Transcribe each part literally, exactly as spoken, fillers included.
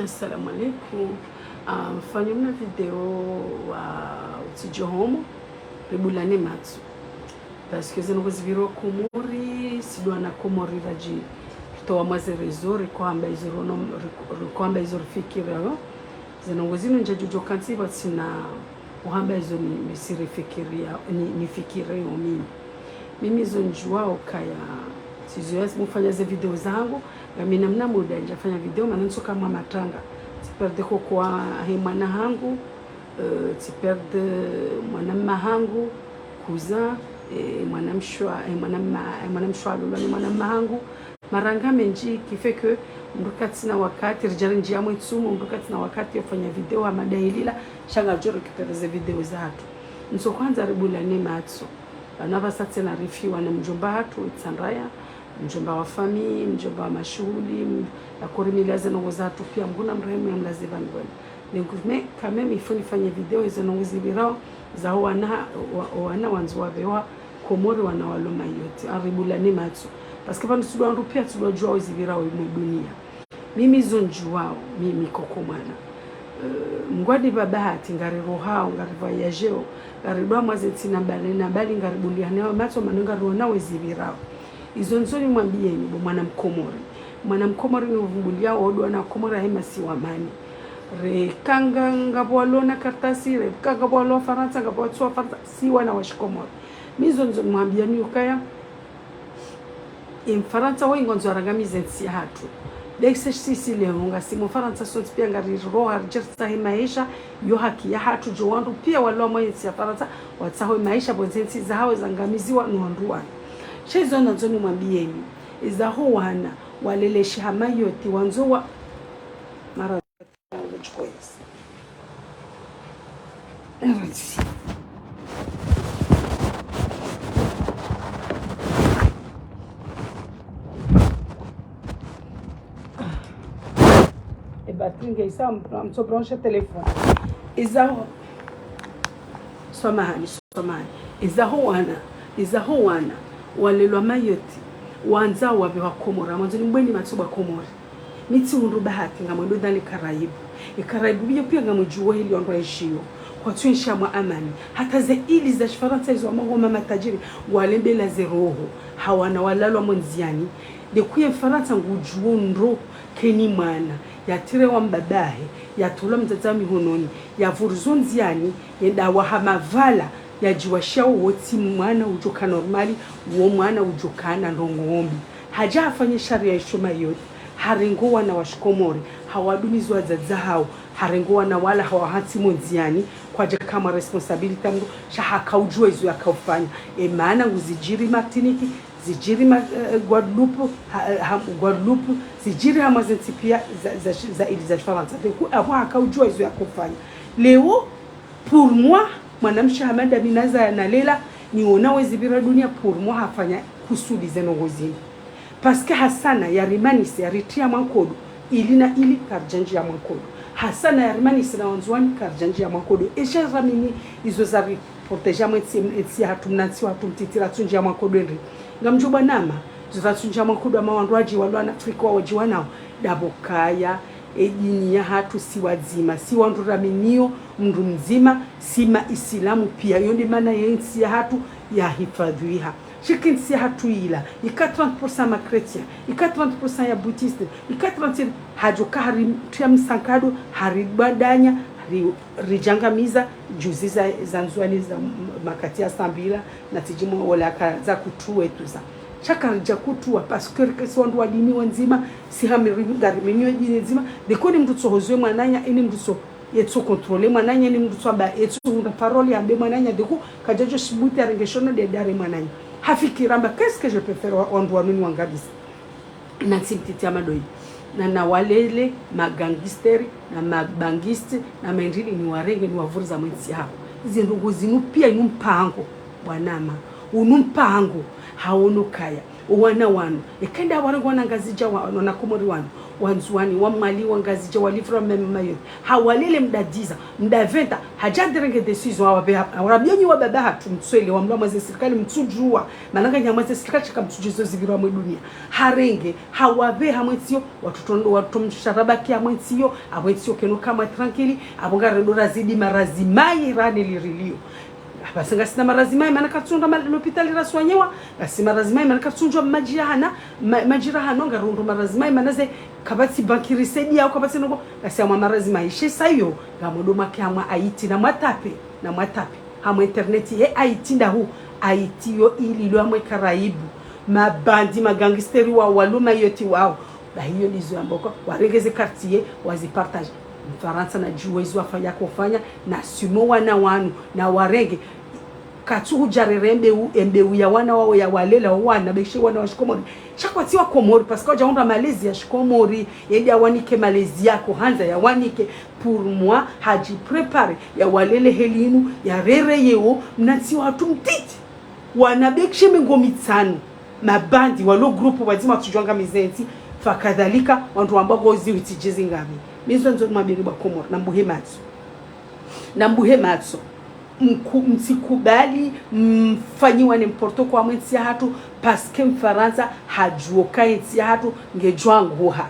Assalamu alaikum. Ah, mfanya mna video wa utsidjo homo, ribulane matso. Parce que zinu ngozipviro Komori, si ndo wana Komori radji, ritowa mwa ze réseaux, rikohamba izo rono, riko-, rikohamba izo rifikiriyo. Zinu ngozinu ndjadjudjo kantsi pvatsina uhamba izo ni, nisirifikiriya, ni, nifikiriyo mimi. Mimi izo ndjuwao kaya, sizo ya mufanya ze video zangu, ngamina mna muda ndjafanya video, mana ntsoka mwa matanga. Tsiperde koko wahe mwana hangu, euh, tsiperde mwana mma hangu, cousin, eh, mwana mshe wa, eh, mwana mma, eh, mwana mshe wa lulwa ni mwana mma hangu. Maranga mendji, qui fait que mndru katsina wakati, ridjari ndjiya mwetsumu, mndru katsina wakati yofanya video hama ndayilila, sha ngadjo récupérer ze video zahatru. Ntso kwandza ribulane matso. Pvanu pvasa tsena rifiwa na mdjomba hatru, Itsandraya, mdjomba wa famille, mdjomba wa mashuhuli, m-, yakorimiliya ze ndrongo zahatru piya, Mngu namrehemu yamlaze pvahanu pvema. Donc, mais quand même, il faut nifanye video, izo ndrongo zipvirao, zaho wana, wa-, wana wandzo wapvewa Komori, wana walo Mayotte, aribulane matso. Parce que pvanu tsi ndo wandru piya, tsi ndo wadjuwao zipvirao imwe duniya. Mimi izo ndjuwao, mimi koko mwana. Euh, Mngu anipva bahati, ngarirohao, ngarivoyageo, ngaridwa mwa ze ntsi na mbali na mbali, ngaribulianao matso, mana ngariwonao ezipvirao. Izo ndzo nimwambiyeni, bo mwana Mkomori. Mwana Mkomori ni uvumbuliya, wo ndo wana Komori wahe masiwa mane. Reka nga, ngapvo walo na kartasi, reka ngapvo walo Farantsa, ngapvo watsu wa Farantsa, si wana wa Shikomori. Mi izo ndzo nimwambiyeni ukaya, e Mfarantsa woyi ngwandzo arangamize ntsi yahatru. Ndeke sisi leo ngasi mu Farantsa sontsi piya ngariroha ridjeritsahe maesha, yo haki yahatru djo wandru piya walo mwe ntsi ya Farantsa, watsahe maesha pvondze ntsi zahawo zangamiziwa no wandru wanu. Sha izo nandzo nimwambiyeni, izaho wana, waleleshe ha Mayotte, wandzo wa-, mara E batterie nge isa, mtso brancher téléphone. Izaho, samahani, samahani. Izaho wana, izaho wana, walelwa Mayotte, wandzao wapve wa Komori, mwandzo nimbweni matso ba Komori. Mi tsihundru bahati ngamwendo dans les Caraïbes. E Caraïbes piya piya ngamdjuwo heli wandru waishiyo. Kwatsu enshiya mwa amani. Hata ze îles za Shifarantsa izo wamahoma matajiri, ngwalembela ze roho. Ha wana walalwa mo ndziyani. Ndeke ye Mfarantsa ngudjuwo ndro keni mwana. Yatire wa mbabahe. Yatolwa mdzadze mihononi. Yavurizo ndziyani. Yenda waha mapvala. Yadjiwashiya wo tsi mwana udjoka normal. Wo mwana udjoka na ndrongo mbi. Hadja hafanye shariya isho Mayotte, harenge wana wa Shikomori, hawadumiza wadzadze hawo, harenge wana wala hawahantsi mo ndziyani, kwadjaka mwa responsabilité mndru, sha hakaudjuwa izo yakaufanya. E mana nguzidjiri Martinique, zidjiri ma-, eh, Guadeloupe, ha, ha, Guadeloupe, zidjiri hamwa ze ntsi piya za, za, za îles za Farantsa. Ndeke apvo hakaudjuwa izo yakaufanya. Leo, pour moi, mwanamshe hama nda mi nazaya nalela, niwonao ezipvira duniya, pour moi hafanya kusudi ze ndrongo zinu. Parce que Hasana yarimanise, yaritriya mwa nkodo, ili na ili karidjandjiya mwa nkodo. Hasana yarimanise na wandzuwani karidjandjiya mwa nkodo. Esha ramini izo zariprotéger mwe ntsi, ntsi yahatru, mna ntsi wahatru mtiti ratsundjiya mwa nkodo ndri. Ngamdjo bwa nama, izo ratsundjiya mwa nkodo ama wandru wadji walwa na Afrika wadji wanao. Ndapvo kaya, e dini yahatru si wadzima, si wandru raminiyo, mndru mdzima, si ma Isilamu piya. Yo nde mana ye ntsi yahatru yahifadhwiha. Sheke ntsi yahatru yila, ika trente pour cent ma chrétiens, ika trente pour cent ya bouddhistes, ika trente, hadjoka haritriya msankado, haribadanya, hari-, ridjangamiza, juzi za, za Ndzuwani za m-, makati ya saa mbili, na tsidjimwe wola ka za kutuwe tuza. Sha karidja kutuwa, parce que rike si wandru wa dini wandzima, si hami ri-, ngariminiyo dini ndzima, ndeke ni mndru tsohozwe mwananya, ini mndru tso, yetso contrôler mwananya, ini mndru tso amba, yetso hundra parole yambe mwananya, ndeke kadjadjo shibuti arenge shono nde ndare mwananya. Hafikiri amba, qu'est-ce que je peux faire wa-, wandru wanu niwangamiza. Na ntsi mtiti ya madoyi. Na nawalele, ma gangsters, na ma bangistes, na ma ndrini niwarenge niwavuriza mwe ntsi yahawo. Izi ndrongo zinu piya inu mpango, bwa nama. Unu mpango, hawono kaya. Wana wanu, eka nda warenge wana Ngazidja wa, wana Komori wanu, wa Ndzuwani, wa Mwali, wa Ngazidja, wa livre même Mayotte. Hawalele mda dix ans, mda vingt ans, hadja nde renge décision, hawapveha, hawapveha nyi wababa hatru, mtswele, wamlwa mwaze sirikali, mtsudjuwa, mana nganyi mwaze sirikali, shaka mtsudjuwa zo zipvirwa mwe dunia. Harenge, hawapveha mwentsiyo, watoto, watoto msharabaki ya mwentsiyo, amwentsiyo kenu kamwe tranquille, apvo ngarendo razidi maradhi mayi rane lirilio. Basi ngasina maradhi mayi mana karitsundra ma-, lopitali raswanyewa, ngasi maradhi mayi mana karitsundra madji ya hana, ma-, madji ra hano, ngarundro maradhi mayi mana ze kapvatsi banki risaidia, au kapvatsi noko, ngasi amwa maradhi mayi. She sayo, ngamwendo make amwa Haïti, na mwatape, na mwatape. Hamwe internet, he Haïti ndahu, Haïti yo ililo amwe Caraïbes. Mabandi, magangsteri wa, walo Mayotte wao. Bahi yo ndizo yamboko, warenge ze quartier, wazipartage. Mfarantsa nadjuwe izo wafanya kofanya, na sino wana wanu, na warenge. Katsu hudja rere mbeu, mbeu ya wana wao ya walela, o wana, beshe wana wa shikomori. Sha kwatsi wa Komori, parce que wadja hundra malezi ya shikomori, yende yawanike malezi yako, handza yawanike, pour moi, hadji préparer, ya walele helinu, ya rere yeo, mna ntsi wa hatru mtiti. Wana bekishe mengo mitsanu, mabandi, walo groupe, wadzima watsudjuwa ngamize ntsi, fakadhalika, wandru wamba gozi witsidjezi ngami. Mi zo ndzo mwambeni bwa Komori, nambuhe matso. Nambuhe matso. Mku-, mtsikubali, mfanyiwa n'importe quoi mwe ntsi ya hatru, parce que Mfarantsa hadjuo ka ntsi ya hatru ngedjo anguha.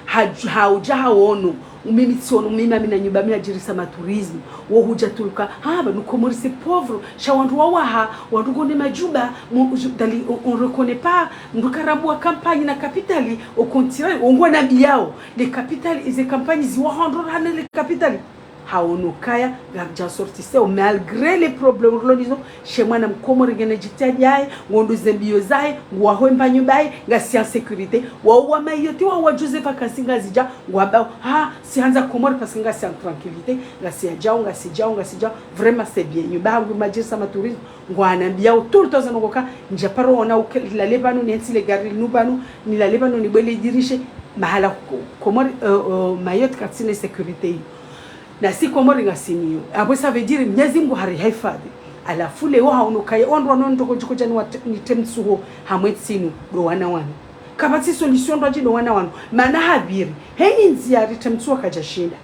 Hadj-, haudja haono, mimi tsiono, mimi amina nyumba, mi nadjirisa ma tourisme. Wo hudja tuluka, ha, pvanu Komori c'est pauvre, sha wandru wawaha, wandru ngwone majumba, mu-, ju-, dali, on, on reconnaît pas, mndru karambwa campagne na capitale, au contraire, wo ngwanambiyao, les capitales, ze campagne ziwaha wandru rahana les capitales. Haono kaya, ngaridja sortir seo, malgré les problèmes rilo nizo, she mwana mkomori ngena djitihadi yahe, ngondo ze mbiyo zahe, ngwaho emba nyumba yahe, ngasi en sécurité. Wao wa Mayotte, wao wadjuze vacances Ngazidja, ngwambao, ha, sihandza Komori parce que ngasi en tranquillité, ngasi yadjao, ngasi djao, ngasi djao, vraiment c'est bien. Nyumba hangu madjirisa ma tourisme, ngwanambiyao tout le temps zanogoka, ndja paro ona uke, nilale pvanu, nientsi le gari linu pvanu, nilale pvanu, nibwele dirishe, mahala ko-, Komori, euh, euh, Mayotte katsina sécurité iyo. Na si Komori ngasi nayo. Apvo ça veut dire Mnyezi Mngu harihifadhi. Halafu leo haono kaya wandru wanu ndoko djiko djani wat-, nitre mtsuho hamwe ntsinu ndo wana wanu. Kapvatsi solution ndo dji ndo wana wanu. Mana hapviri. Heni ndzia ritre mtsuho kadjashinda.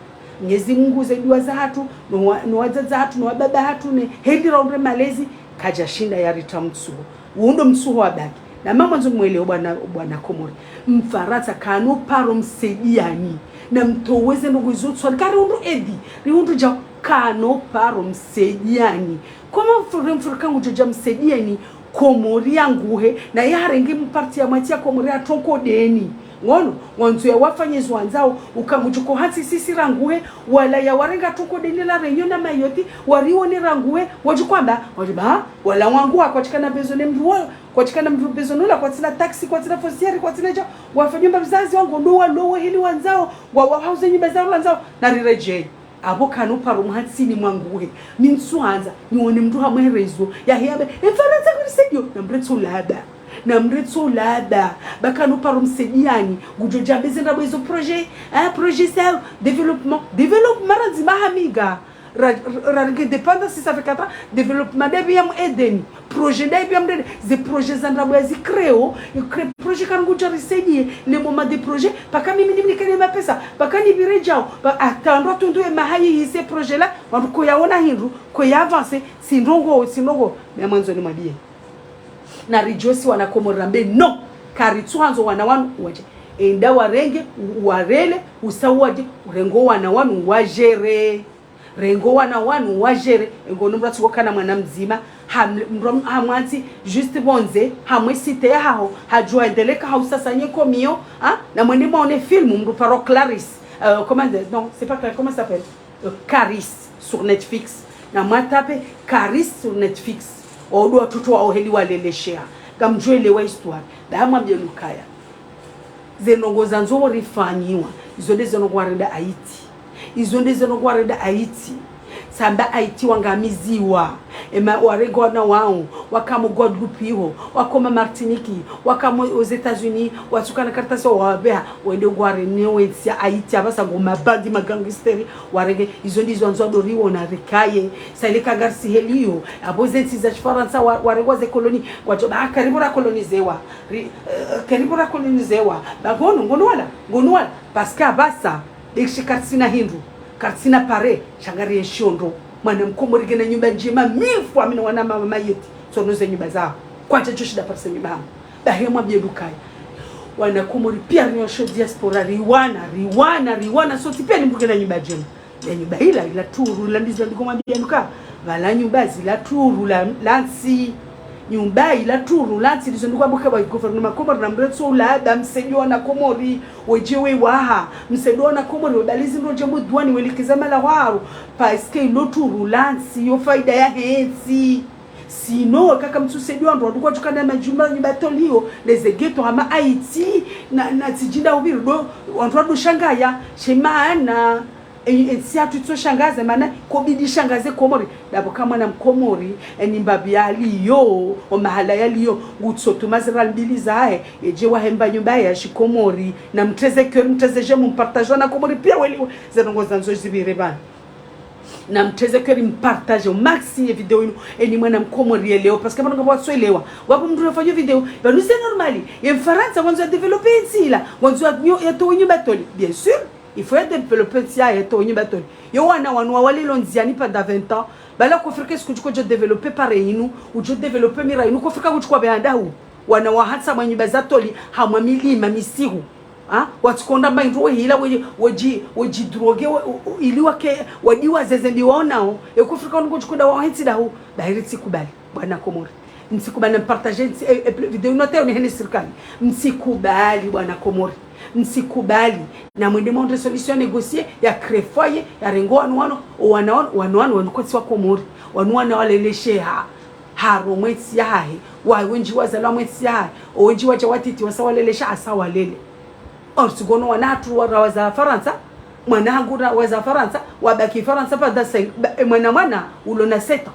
Mnyezi Mngu ze dua za hatru, no wa-, no wadzadze hatru, no wababa hatru ne, heli raundre malezi, kadjashinda yaritre mtsuho. Wo ndo mtsuho wabaki. Na mama ndzo mwelewe bwana, bwana Komori. Mfarantsa kano paro msaidiani. Na mtowe ze ndrongo izo tswali. Kari undru edi. Ri undru dja kano paro msaidiani. Koma mfure mfure kangu djo dja msaidiani. Komori yanguhe. Na yarenge mparti ya mwatsi ya Komori ya tronko deni. Ngono, wandzo ya wafanye zo wandzao, uka ngudjo ko hantsi sisi ranguhe, wala ya warenga tronko deni la Réunion na Mayotte, warione ranguhe, wadjo kwamba, wadjo ba, wala wanguha, kwatsikana besoin ne mndru wa, kwatsikana mndru besoin nula, kwatsina taxi, kwatsina foncière, kwatsina dja, wafanye mba mzazi wangu, ndo walowe heli wandzao, wa, wahauze nyumba za wandzao, na riredjei. Apvo kano paro mhantsini mwanguhe, mi ntsuhandza, nione mndru hamwe réseau, yahe yambe, e Farantsa kuri sedio, na mretso laba. Na mretso laba, ba kano paro msaidiani, ngudjo djambe ze ndrabo izo projet, eh, projet c'est développement. Développement randzi mahamiga. Ra, ra, ra, rarenge indépendance, ça fait quatre ans, développement ndayi pvia mu Eden. Projet ndayi pvia mu Eden. Ze projet za ndrabo ya zi créo, i crée projet kari ngudjo risaidie, le moment de projet, paka mimi nimnikene mapesa, paka nipvire djao, pa, attendre tundu e maha yi, yi se projet là, wandru ko yaona hindru, ko ya avancer, si ndrongo, si ndrongo, mi mwandzo nimwambie. Na ridjosi wana Komori rambe, non, karitsuhandzo wana wanu wadje. Enda warenge, u-, warele, usa wadje, urengo wana wanu wadjere. Rengo wana wanu wadjere, engo numra tsi wokana mwana mdzima, ham-, mndru hamwantsi, juste pvondze, hamwe cité yahaho, hadjua endeleka hausasanye komio, ha? Na mwende mwaone film, mndru paro Clarisse, euh, comment dire, non, c'est pas Clarisse, comment ça s'appelle ? Euh, Caris sur Netflix. Na mwatape Caris sur Netflix. Odo watoto wao heli waleleshea. Ngamdjo elewa histoire. Ba mwambie nukaya. Ze ndrongo zandzo rifanyiwa. Izo nde ze ndrongo warenda Haïti. Izo nde ze ndrongo warenda Haïti. Samba Haïti wangamiziwa. Ema warenge wana wao, waka mo Guadeloupe iho, waka mo Martinique, waka mo aux États-Unis, watsukana kartasi wawabeha, wende ngwarenge wentsi ya Haïti, apvasa ngo mabandi magangsters, warenge, izo ndizo wandzo ndo riwona rikaye, sa ile ka ngarisi heli iyo, apvo zentsi za Shifarantsa wa-, warengwa ze koloni, ngwadjo ba, ah, karibu ra kolonizewa, ri-, eh, karibu ra kolonizewa, ba ngono, ngono wala, ngono wala, parce que apvasa, be shi karitsina hindru, karitsina pare, sha ngari enshio ndro. Mwana mkomori ngena nyumba ndjema, mille fois mi na wana mama Mayotte, tsono ze nyumba zaho. Kwadja djoshinda parisa nyumba hangu. Bahi mwambie ndo ukaya. Wana Komori pia rinyosho diaspora, riwana, riwana, riwana, sontsi pia ni mndru ngena nyumba ndjema. Ya nyumba ila, ila turu, ila ndizo ndiko mwambia ndo uka. Pvala nyumba zila turu la, la ntsi. Nyumba ila turu la ntsi, ndizo ndiko abuka ba gouvernement Komori na mretso ula ada msaidio wana Komori, wedje wewaha, msaidio wana Komori, webalizi ndo dje mudwani, welekeza mala waro, parce que ilo turu la ntsi, yo faida yahe ntsi. Sinon, kaka mtsu saidio wandru wandru kwadjukana majumba, nyumba tolio, neze ghetto hama Haïti, na, na tsidjinda upviri ndo, wandru wandru shangaya, she maana, e, e, ntsi yatru itso shangaze, mana, kobidi shangaze Komori. Dapvo ka mwana mkomori, eni mbapvi yaliyo, o mahala yaliyo, ngutso tuma ze riali mbili zahe, yedje wahe mba nyumba ya shikomori, na mtreze cœur, mtreze j'aime, mpartage wana Komori, pia weli, ze ndrongo zandzo zipvire pvanu. Na mtreze cœur, mpartage au maxi ye vidéo inu, eni mwana mkomori yelewe, parce que pvanu ngapvo watso elewa. Wapvo mndru yafanya vidéo, pvanu c'est normal, ye Mfarantsa, ngwandzo ya développer ntsi ila, ngwandzo ya, ya, yatowe nyumba toli, bien sûr. Il faut ya développer ntsi yahe, yatowe nyumba toli. Yo wana wanu wawalilo ndziani pendant vingt ans. Pvala ko Afrika siku djuko djo développer pare inu, udjo développer mira inu, ko Afrika kudjuko beanda hu. Wana wahantsa mwa nyumba za toli, hamwa milima, misihu. Ha? Watsikondra mba indru wehila, we, wedji, wedji droguer, we, we, ili wake, wadiwa zeze mbi waonao. E ko Afrika wanu kudjuko nda wahentsi dahu. Bahiri tsikubali. Bwana Komori. Msikubali na mpartage, msi-, e, e, vidéo inu hata yo nihene sirikali. Msikubali, bwana Komori. Msikubali. Na mwende mwandre solution négocier, ya créer foyer, ya rengo wanu wanu, o wana wanu, wanu wanu, wanu kotsi wa Komori. Wanu wana walelesheha. Harumwa entsi yahahe. Wa wendji wazalwa mwa entsi yahahe. O wendji wadja watiti, wasa walelesha, asa walele. Or, tsi ngono wana hatru wa, ra waza Farantsa, mwana hangu ra waza Farantsa, wabaki Farantsa pendant cinq, ba, e, mwana mwana, ulo na sept ans.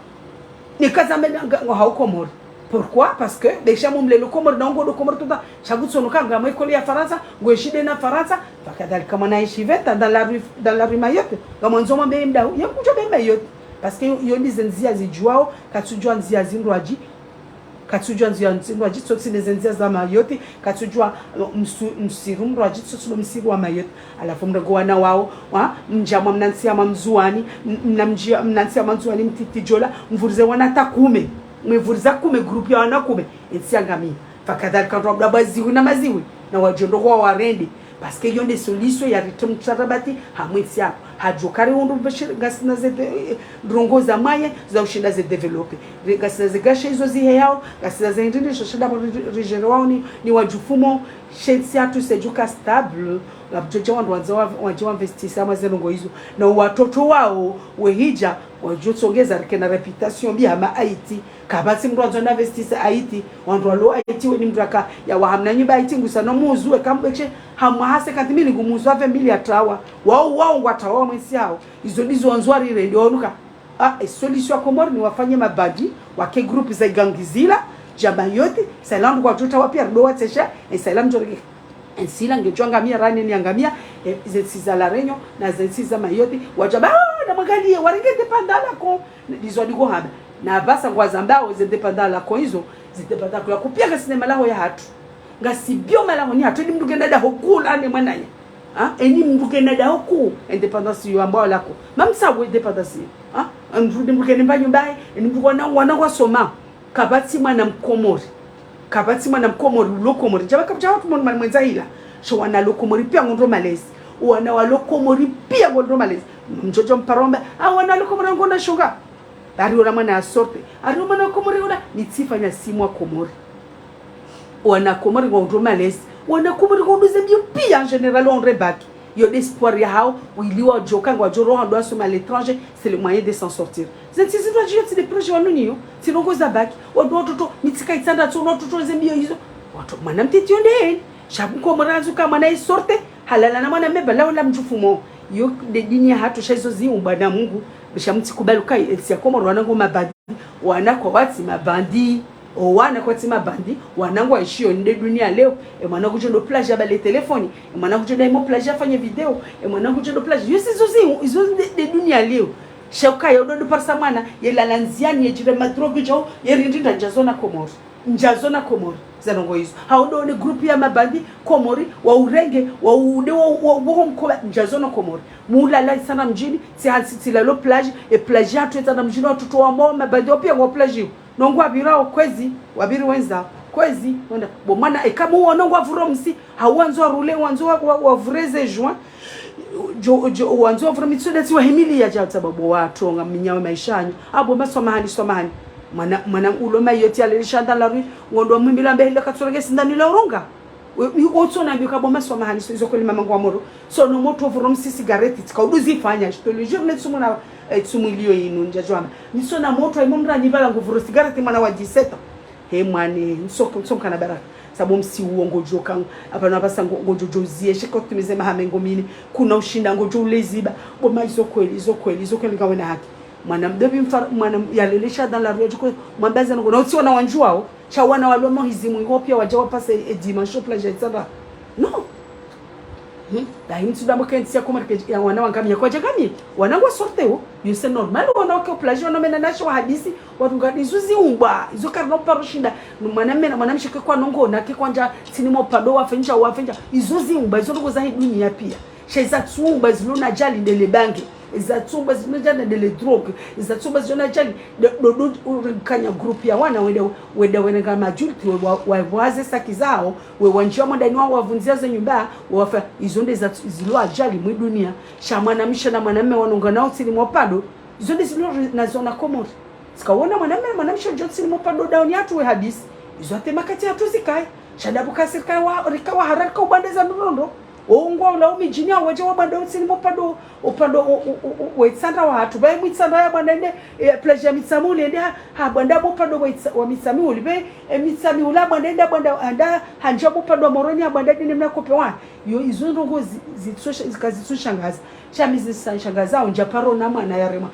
Nikaza mbe nga, nga, ngo hau Komori. Pourquoi? Parce que, be sha mumlelo Komori, na ngo ndo Komori tota, sha kutsono ka ngamwe école ya Farantsa, ngwe shinde na Farantsa, fakadhalika mwana enshi vingt ans dans la rue, dans la rue Mayotte, ngamwandzo mwambe mdau, ye kudjo be Mayotte. Parce que yo, yo ndize ndzia zidjuwao, katsudjuwa ndzia zindrwadji, katsudjuwa ndzia zindrwadji, tsotsi neze ndzia za Mayotte, katsudjuwa, uh, msu-, msiru mndrwadji, tsotsi no msiru wa Mayotte. Halafu mrenge wana wao, wa, mdja mwa mna ntsi ya mwa Mndzuwani, m-, mna mdji-, mna ntsi ya mwa Mndzuwani mtiti djola, mvurize wana hata kume, mwivuriza kume, groupe ya wana kume, entsi yangamia. Fakadhalika wandru wa Bwabwaziwi na Maziwi, na wadjo ndo kwa warende. Parce que yo nde solution ya ritre mtsarabati hamwe ntsi yapvo. Hadjo kari hundru mbeshiri, ngasina ze de-, eh, ndrongo za mwaye, za ushinda ze développer. Ri-, ngasina ze gashe izo ziheyao, ngasina ze hindri ndisho shinda ri-, ri-, rijere wao ni, ni wadjufumo, she ntsi yatru sedjuka stable, ngapvodjo dja wandru wandza wa, wadje wa investir hamwa ze ndrongo izo. Na watoto wao, wehidja, wadjo tsongeza rikena réputation mbi hama Haïti. Kapvatsi mndru wandzo na investir Haïti, wandru walo Haïti weni mndru aka, ya wahamna nyumba Haïti ngusa no muzu, eka mbeshe, hamwa ha cinquante mille ngumuzu wa vingt mille ya trawa. Wao, wao ngwatrawa mwe ntsi yao. Izo ndizo wandzo wa rirende wanu ka. Ah, e solution ya Komori ni wafanye mabandi, wake groupe za gangi zila, dja Mayotte, sa ila ndru kwadjota wapia ndo watsesha, e sa ila mdjorege. Entsi ila ngedjo angamia, rane ni angamia, e, ze ntsi za La Réunion, na ze ntsi za Mayotte, wadja ba, ah, na mwangaliye, warenge indépendance lako, ndizo ndiko hamba. Na apvasa ngwazambao, ze indépendance lako izo, ze indépendance lako pia ngasina malaho ya hatru. Ngasi bio malaho ni hatru, eni mndru ngena daho kuu la ne mwananya. Ha? Eni mndru ngena daho kuu, indépendance yo ambao lako. Mamsa we indépendance yo. Ha? Mndru, eni mndru ngena mba nyumba ye, eni mndru wana, wana wasoma. Kapvatsi mwana mkomori. Kapvatsi mwana mkomori, ulo Komori. Djaba kapvadja wandru mwana mwenza hila. Sho wana lo Komori pia ngondro malezi. Wana walo Komori pia ngondro malezi. Mdjodjo mparomba. Ah, wana lo Komori ngona shonga. Bari ola mwana ya sorte. Ari mwana Komori ola, ni tsifa nya simwa Komori. Wana Komori ngondro malezi. Wana Komori ngondro ze mbio pia en général ondre bac. Yo nde espoir yahao, wili wadjoka ngwadjo roha ndo wasoma à l'étranger, c'est le moyen de s'en sortir. Ze ntsi zindrwadji yo tsi nde projet wanu niyo, tsi ndrongo za bac, wandru watoto, mitsika itsandra tso, wandru watoto ze mbio izo. Wandru, mwana mtiti yo nde eni, sha mkomori andzuka mwana ye sorte, halala na mwana meba, lao la mdjufumo. Yo nde dini ya hatru sha izo ziumbwa na Mungu, be sha mtsikubali uka, entsi ya Komori wana ngo mabadi. wana kwatsi mabandi. O wana kwatsi mabandi, wana ngwaishio nde dunia leo. E mwana ngudjo ndo plage abale telefoni, e mwana ngudjo ndo imo plage afanye video, e mwana ngudjo ndo plage. Yo si izo zi, izo nde, nde dunia leo. Sha ukaya udo ndo parisa mwana, yelala ndziani, yedjire madrogue djao, yerindri nda ndjazona Komori. Ndjazona Komori, za ndrongo izo. Ha udo ne groupe ya mabandi, Komori, wa urenge, wa ude, wa, wa, wa mkoba, ndjazona Komori. Mulala itsana mdjini, tsi hansi tsilalo plage, e plage hatru itsana mdjini, watoto wambao, mabandi wapia ngwa plage. Nongo wapvirao, kwezi, wapviri wendza, kwezi, wenda. Bo mwana, eka muwo nongo wapvuro msi, ha wandzo warule, wandzo wa, wa, wapvureze juin. Djo, djo, wandzo wapvuro mitsuda tsi wahimili ya djao sababu watronga minyawe maisha anyu. Abo maswamahani, swamahani. Mwana, mwana ulo Mayotte yalele shanda la rui, ngondo muhimila mbehile katsorenge sindani la uronga. We, we, otsona mbio kabo maswamahani, so, izo kweli mama ngwa moro. So, no moto vuro msi cigarette, tsika udu zifanya, je te le jure, ne tsumu na, eh, tsumu iliyo inu, ndjadjwama. Ni so na moto, aimo mrani bala ngu vuro cigarette mwana wa dix-sept ans. He mwane, nsoko, nsonka na baraka. Sabo msi uwo ngodjo kangu, apana basa ngo, ngodjo djo zie, sheko tumize maha mengo mine, kuna ushinda ngodjo uleziba, bo ma izo kweli, izo kweli, izo kweli ngawe na haki. Mwana mdobi mfar-, mwana yalele shanda la rui djuko, mwambaza ngo, na utsi wana wandjuwao, sha wana walo mo hizimu, ngo pia wadja wapase e dimanche o plage itsara. Non. Hmm? Dahi mtsu damo kentsi ya Komori ke, ya wana wangamiya kwadja ngamiya. Wana ngwa sorte wo. Yo c'est normal, wana wake o plage, wana mena nashi wa hadisi, watunga izo ziumba, izo karina uparo shinda. Mwana mena, mwana mshe ke kwa nongo, na ke kwandja, tsini mo pado wafendja, wafendja. Izo ziumba, izo ndrongo za hi dunia pia. Sha iza tsumba zilo na djali ndele bange. Iza tsumba zilo na djali ndele drogue. Iza tsumba zilo na djali, do, do, do, urenganya groupe ya wana, wende, wende, wende nga majulti, we, wa, wa, waze saki zao, we wandjia mwandani wao wavundzia ze nyumba, wafa, izo nde za, zilo ajali mwi dunia. Sha mwana mshe na mwana mme wanonga nao tsini mo pado, izo nde zilo na zona Komori. Tsika wona mwana mme, mwana mshe djo tsini mo pado daoni hatru we hadisi. Izo ate makati hatru zikaye. Sha dabu ka sirika wa, rika wa hararika ubandeza ndrondo. Ongwa ula umidjini awadja wabanda utsini mo pado, upado, o, o, o, o, wetsandra wa hatru. Baye mwitsandra ya banda ende, e, plage ya Mitsamihuli ende ha, ha banda mo pado wetsa-, wa Mitsamihuli. Be, e, Mitsamihuli banda ende, banda, anda, handja mo pado wa Moroni, ha banda dine mna kope wa. Yo, izo ndrongo zi, zitsosha, zika zitsoshangaza. Sha mi zisa nshangaza, undja paro na mwana yarema.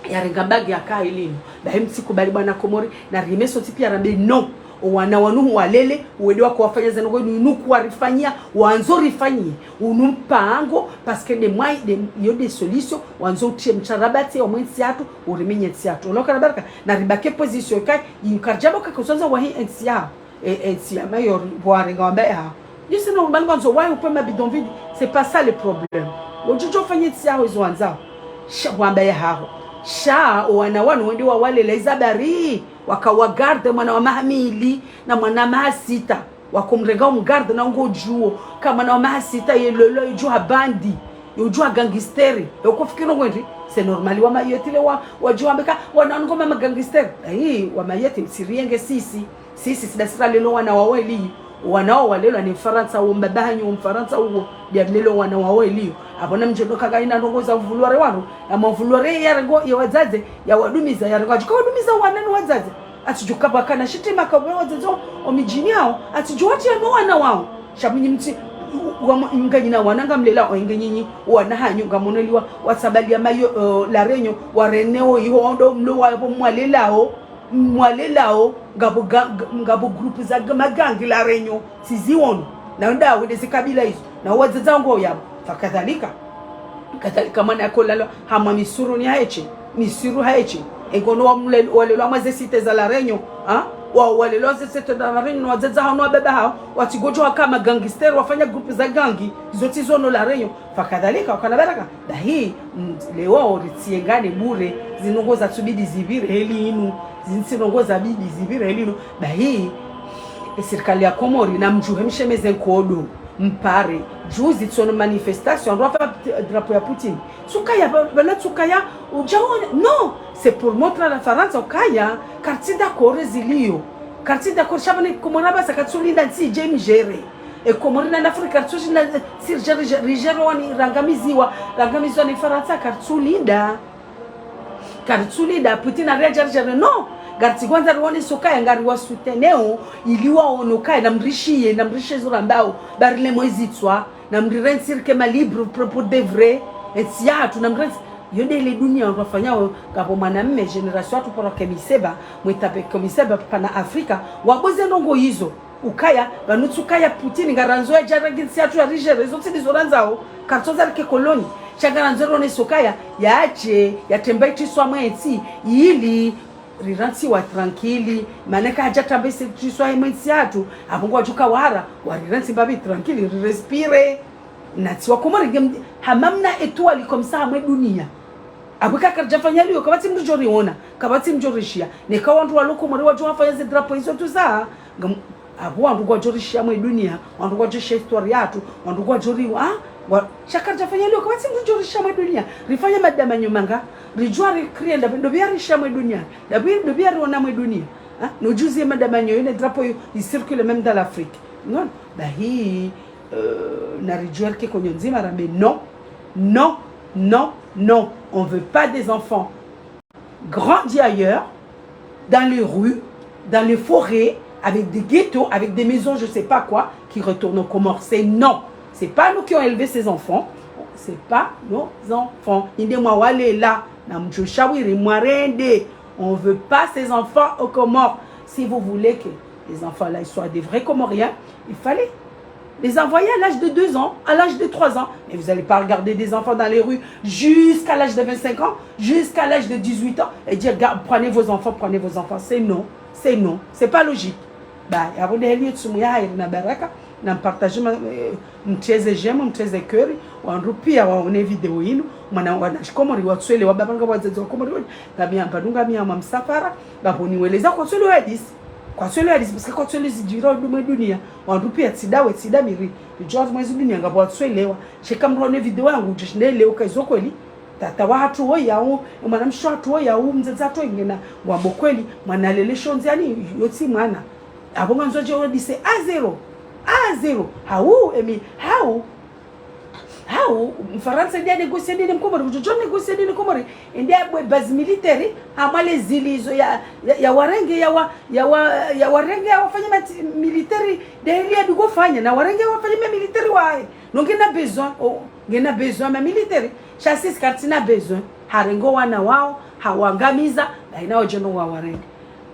Yarenga bagi yaka ilinu. Bahi mtsi kubali bwana Komori, na rime sotsi pia rambe non. O wana wanu huwalele, uwede wako wafanya zanu kwenu inu kuwarifanyia, wandzo rifanyie. Unu mpango, parce que nde mwayi, nde, yo nde solution, wandzo utie mtsarabati, wa mwe ntsi yatru, urimenye ntsi yatru. Uloka na baraka, na ribake position kai, inkarjabo kaka usonza wahi ntsi ya. E, e, ntsi ya Mayotte, bo warenga wamba yaho. Disi no mbali kwandzo wayi upwe ma bidonville, c'est pas ça le problème. Wodjudjo fanye ntsi yaho izo wandzao. Sha, wamba yaho. Sha, o wana wanu wende wawalela iza bari, waka wagarde mwana wa maha mili, na mwana maha sita. Wakomrenga umgarde na ungodjuo, ka mwana wa maha sita ye lolo yudjuha bandi, yudjuha gangster. Yoko fikiro ngwendi, c'est normal wa Mayotte le wa, wadjuha mbeka, wana wanu ngoma ma gangster. Ayi, wa Mayotte, mtsirienge sisi. Sisi, sida sira lelo wana wa weli. Wana wa walelwa ni Mfarantsa wo, mbaba hanyu Mfarantsa uwo, ndia lelo wana wa weli. Apvo na mdjo ndo kaka ina ndrongo za vuluare wanu. Ya mavuluare yarengo, ya wadzadze, ya wadumiza, yarengo, adjuka wadumiza wana ni wadzadze. Atsidjuka pvakana shitima ka pve wadzadze o, o midjini yao. Atsidjuwa ati ya no wana wao. Sha mnyi mtsi, u-, u-, wa mwa-, mnganyina wana ngamlela, o inge nyinyi, wana hanyu, ngamoneliwa, watsabali ya mayo, eh, La Réunion, wareneo, iho, ndo mlo wa, mwalelao. Mwalelao, ngapvo ga-, nga-, ngapvo groupe za ga-, magangi La Réunion, tsi ziwono. Na ndawe nde zikabila izo. Na wadzadze wangu yapvo. Fakadhalika. Kadhalika mwana yakolala, hamwa misuru ni haeche. Misiru haeche. Engono wa mle-, walelwa mwa ze cité za La Réunion. Ha? Wa, walelwa ze cité za La Réunion, wadzadze hao no wababa hao. Watsigodjo waka ma gangster, wafanya groupe za gangi. Zo tsi zono La Réunion. Fakadhalika, wakana baraka. Bahi, mm, leo ritsiengane bure, zindrongo zatsubidi zipvire heli inu, zintsi ndrongo zabidi zipvire heli inu. Bahi, e sirikali ya Komori, na mdjuhe mshemeze nkodo, mpare, juzi tsono manifestation, wandru wafa pti-, drapeau ya Poutine. Tsukaya, ba-, bala tsukaya, udjaone, non, c'est pour montrer à la France, ukaya, kartsi d'accord ziliyo. Kartsi d'accord, sha pvani Komori basa katsulinda ntsi idje imdjere. E Komori na Afrika, ritsoshi na, eh, si ridje, ridje, ridje rwani, rangamiziwa, rangamiziwa ni Farantsa, karitsulinda. Karitsulinda, Putin ari adja ridje, non. Ngaritsi kwandza riwone sokaya, ngari wa soutenir o, ili waono kaya, na mrishiye, na mrishiye zo rambao, bari le mwezi tswa, na mrirentsi rike ma libre pour, pour de vrai, entsi yatru, na mrirentsi, Yo nde le dunia wandru wafanyao. Ngapvo mwanamme génération yatru poroke miseba, mwetape ko miseba pana Afrika, wabuze ndrongoo izo. Ukaya, pvanu tsi ukaya Poutine ngarandzo yadje yarenge ntsi yatru yarijere, izo tsi ndizo randzao, karitsoza rike koloni. Sha ngarandzo yaronese ukaya, yadje, yatembe itriswa mwe ntsi, ili rirantsiwa tranquille, mana eka hadja tambe se itriswa mwe ntsi yatru, apvo ngwadjo uka wara, warirantsi mbapvi tranquille, rirespire. Na tsi wakomori nge mdi-, hama mna étoile comme ça hamwe dunia. Apvo eka karidjafanya liyo, kapvatsi mndru djo riona, kapvatsi mndru djo rishiya. Neka wandru walo Komori wadjo wafanya ze drapeau izo tout ça, ngam-, apvo wandru ngwadjo rishiya mwe dunia, wandru ngwadjo sha histoire yatru, wandru ngwadjo ri-, ah, wa-, sha karidjafanya liyo, kapvatsi mndru djo rishiya mwe dunia. Rifanya madamanyo manga, ridjuwa rikrienda, ndopvi yarishiya mwe dunia, ndopvi, ndopvi yariona mwe dunia. Ah, no juzi ye madamanyo, yo ne drapeau yo, i circule même dans l'Afrique. Non, bahi, euh, naridjuwe rike konyo ndzima rambe non, non, non, non. On veut pas des enfants grandis ailleurs, dans les rues, dans les forêts, avec des ghettos, avec des maisons, je sais pas quoi, qui retournent aux Comores. C'est non. C'est pas nous qui ont élevé ces enfants. C'est pas nos enfants. Inde mwawalela, na mdjo shawiri mwarende. On veut pas ces enfants aux Comores. Si vous voulez que les enfants là, ils soient des vrais Comoriens, il fallait les envoyer à l'âge de deux ans, à l'âge de trois ans. Mais vous allez pas regarder des enfants dans les rues jusqu'à l'âge de vingt-cinq ans, jusqu'à l'âge de dix-huit ans, et dire, "Ga-, prenez vos enfants, prenez vos enfants." C'est non, c'est non, c'est pas logique. Ba, yapvo nde heli yo tsumu ya hairi na baraka, na mpartage ma, eh, mtreze j'aime, mtreze cœur, wandru pia waone video inu, mwana wana shikomori watsuelewa, baba ngapvo wadzadze wa Komori, ngami amba nunga mi ama msafara, ngapvo niweleza kwatsuelewa hadisi. Kwatsuelewa hadisi, parce que kwatsuelewa zidjirao dumwe dunia. Wandru pia tsi ndawe, tsi nda mi ri. Ridjuwa mwezi dunia ngapvo watsuelewa. Sha eka mndru waone video yangu, udjo shinda elewa uka izo kweli. Tata wahatru woyi hau, mwanamshe wahatru woyi hau, mdzadze hatru woyi ngena, ngwambo kweli, mwana alele shonzi yani, yo tsi mwana. Apvo ngandzo dje wandise à zéro. À zéro. Hau, emi, hau. Hau, Mfarantsa ndiye anégocier ndi ne Mkomori, kudjo négocier ndi ne Komori. Ndiye abue base militaire, hamwale zili izo ya, ya, yawarenge, yawa, yawa, yawarenge, yawafanye ma ti-, militaire, nde heli ya dugo fanya, nawarenge wafanye ma militaire wahe. No ngena besoin, o, ngena besoin ma militaire. Sha sisi karitsina besoin, harenge o wana wao, hawangamiza, baina wadjo no wawarenge.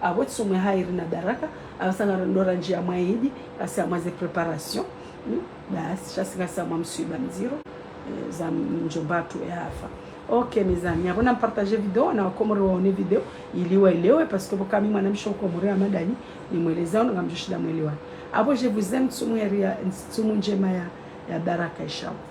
Apvo tsumu ya hairi na baraka, apvasa ngarendo randjiya mwa idi, ngasi hamwa ze préparation. Hmm? Basi, sha si ngasi hamwa mswiba mdziro, eh, za mdjomba hatru yahafa. Ok, mes amis, apvo na mpartage video, na wakomori waone video, ili waelewe, parce que pvo kami mwanamshe wa Komori ya madani, nimweleza ono, ngamdjo shinda mwelewane. Apvo, je vous aime, tsumu ya ria, tsumu ndjema ya, ya baraka, inshallah.